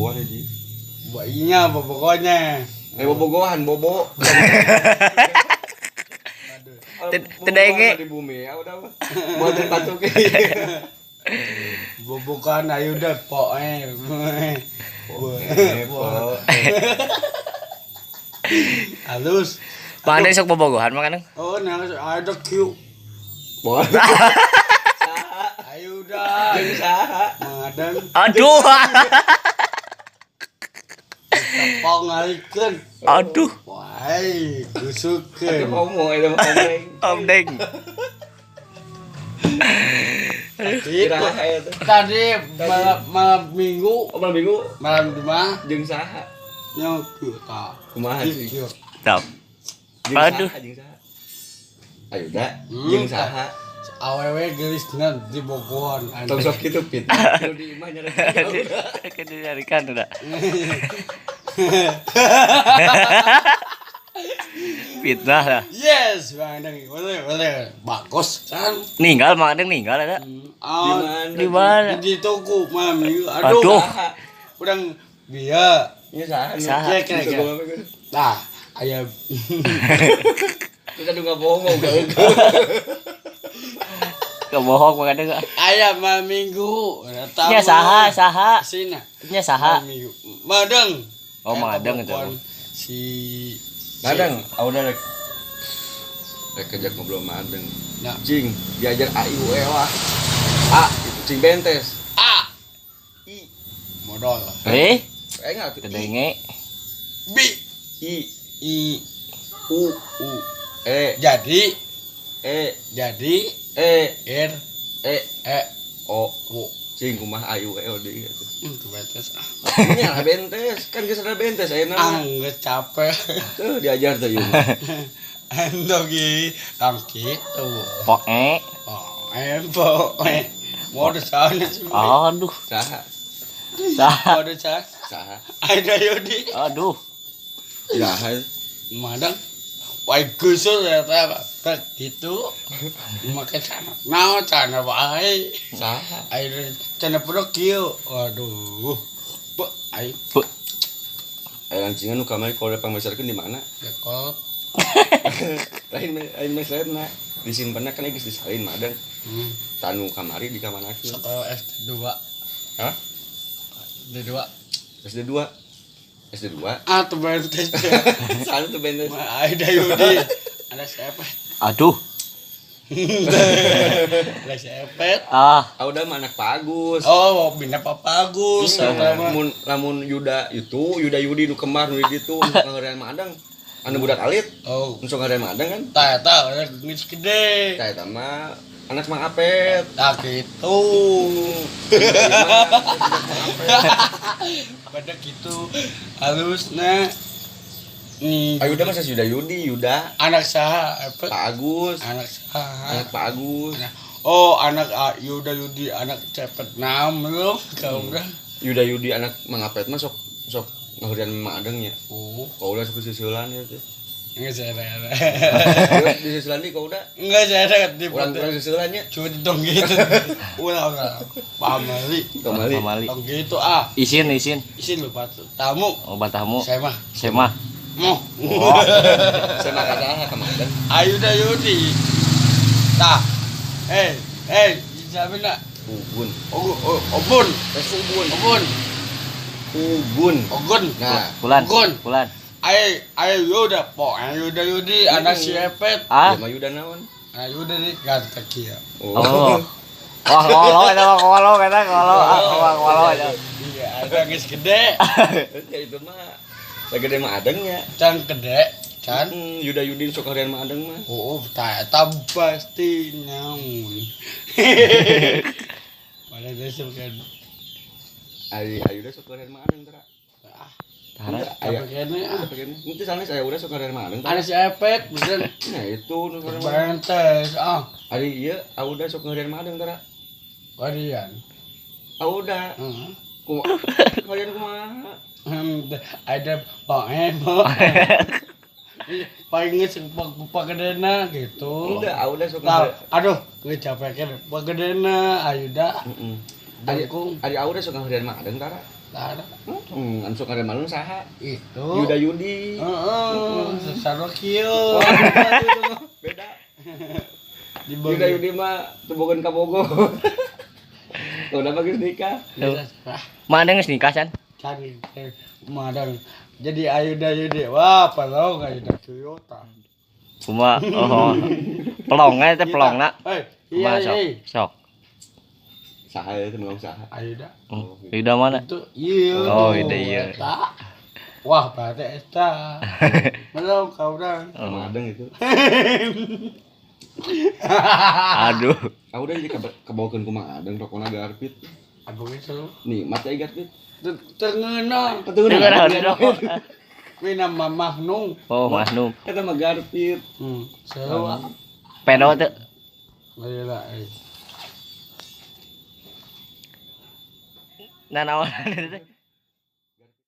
Bobogohan hiji. Bayinya bobogohnya. Eh, bobogohan bobo. Teu denge. Di bumi ya udah mah. Mau terpatuk. Bobokan ayo dah poe. Po. Halus. Mang Adeng sok bobogohan, Mang Adeng. Oh, nah ada Q. Bo. Ayo dah. Jeung saha? Mang Adeng Aduh. pangalikeun. Aduh. Wah, gusukeun. Aduh, homo eta mah komeng. Om Deng. Tadi Iraha eta. Tadi malam, malam minggu, Oh, malam minggu malam Jumat jeung saha? yang kita. Kumaha sih? Tap. Jeung Aduh. saha, jeung saha? Ayo da, Hmm. jeung saha? Awewe geulisna di bogohan. Tong sok kitu pit. Nu di imah nyari. Kan dicarikan udah. Fitnah lah. Yes, Bang Adeng. Boleh, boleh. Bagus kan? Ninggal Mang Adeng ninggal ada. Di Ah, mana? Di mana? di toko malam minggu. Aduh. Aduh. Urang bieu. Nya saha? nu? Saha? Kira, kira, kira. Nah, aya Terus aduh nggak bohong enggak. Kebohong Mang Adeng. aya malam minggu. Eta Nya saha, saha. Sina. Nya saha. Malam minggu. Madeng. Oh, Eta Mang Adeng itu. bogohan Si Madang, aku udah rek rek kejak ngobrol sama Adeng. Nah. Cing, diajar A I U E wah. A, itu cing bentes. A I. modal. Eh, Eh enggak tuh. teu denge. B I I U U. E Jadi E jadi E R E E O. U. Cing kumaha A I U E O deui atuh. Tuh bentes. Ah, Nya lah bentes, kan geus ada bentes ayeuna. ah, geus capek. Tuh diajar tuh ieu. Endo gi tang kitu. Poe. Oh, empo. Mode sana sih. Aduh. Saha? Saha. Mode sana. Saha? Ada Yudi. Aduh. Iraha. Madang. Wah, gusul ya ta gitu. Make cana. Naon cana wae. Saha? Ayo cana pura kieu. Waduh. Bu, ayo Bu. Aya lancingan nu kamari kalau pangmeserkeun di mana? dekol. Lain lain meserna. Disimpenna kan geus disalin madang. Tanu kamari di kamanakeun. Sekolah SD 2. Hah? D2. SD 2. SD 2. Ah, tuh bentes. Sana tuh bentes. Ada Yudi. Ada siapa? Aduh. Ada siapa? Ah. Ah udah mah anak Pak Agus. Oh, bina Papa Agus. Iya, Eta mah. lamun lamun Yuda itu Yuda Yudi nu kembar nu di ditu nu ngarean Madang. Anu budak alit Oh, nu sok ngarean Madang kan. tah eta geus gede. Tah eta mah anak Mang Apet. Tah gitu. Pada gitu halusna. Nih, Ayo udah masa Yuda Yudi, Yuda anak saha apa? Pak Agus, Anak saha? anak Pak Agus. Oh, anak ah, Yuda Yudi anak cepet nam lu kau udah. Yuda Yudi anak Mang Apet mah sok sok ngarean Madang nya. Oh, Kau udah sok sisilan ya teh. enggak saya ada. Di sisilan di kau udah. Enggak saya ada di Urang-urang sisilan nya. Cuma dong gitu. Ulah ulah. Pamali. Kembali. Pamali. Dong gitu ah. Isin, isin. Isin lupa tamu. Obat tamu. Saya mah Semah. mau. Saya makan saha ka Madang. Ayo dah Yudi. Tah. Eh, eh, siapa nak? Ubun. Oh, oh, obun, Tes Ubun. obun, Ubun. ogun. Nah, Bulan. Gon. Bulan. Ayo, ayo Yuda, po, ayo Yuda Yudi, anak si Epet. Ah. Ya mah Yuda naon? Ayo Yuda di ganteng ya. Oh. Wah, ngolo eta mah ngolo eta ngolo. Ah, wah, ngolo eta. Iya, ada geus gede, Ya itu mah sagede mah adengnya. can gede, can. Yuda Yudi sok harian mah adeng mah. Oh, tah eta pasti nyaun. Mana besok kan? Ari Ayuda sok harian mah adeng tara. Ah, Tara. Aya. apa kene ah. Itu sanes aya udah sok harian mah adeng tara. Ada si Epet, bener. Nah itu nu sok harian mah adeng. Bentes, ah, Ari ieu Auda sok harian mah adeng tara. warian. Auda Heeh. kumaha harian kumaha? Ada poe po. Paling geus pagedena gitu. Udah Auda sok Nah, aduh, geus capek kan pagedena Ayuda. Heeh. Ari Dangkung. Ari Auda sok harian mah adeng tara. Tara. Anu sok ngaremalun saha? Itu. Yuda Yudi. Heeh, sesarua kieu. Beda. Di Yuda Yudi mah teu bogan ka Bogor. Udah bagus nikah. Mana geus nikah San? Cari madang. Jadi Ayuda Yudi. Wah, pelong Ayuda Toyota. Kumaha? Oh. Pelongna teh pelongna. Eh, Kumaha iya, sok? iya. Sok. Saha ya teu ngomong saha. Ayuda. Yuda mana? Itu iya. Oh, Yuda, iya. Eta. Wah, berarti eta. Belum kau udah. Sama Adeng itu. Aduh. Aku udah jadi kebawakeun ku Mang Adeng rokona Garpit. Abang itu Nih, mata Garpit. tengenang. Dengar aduh. Kuwi nama Mahnung. Oh, Mahnum. Eta mah Garpit. Seru ah. Pedo teu. Ayolah, eh. Nah, naon teh?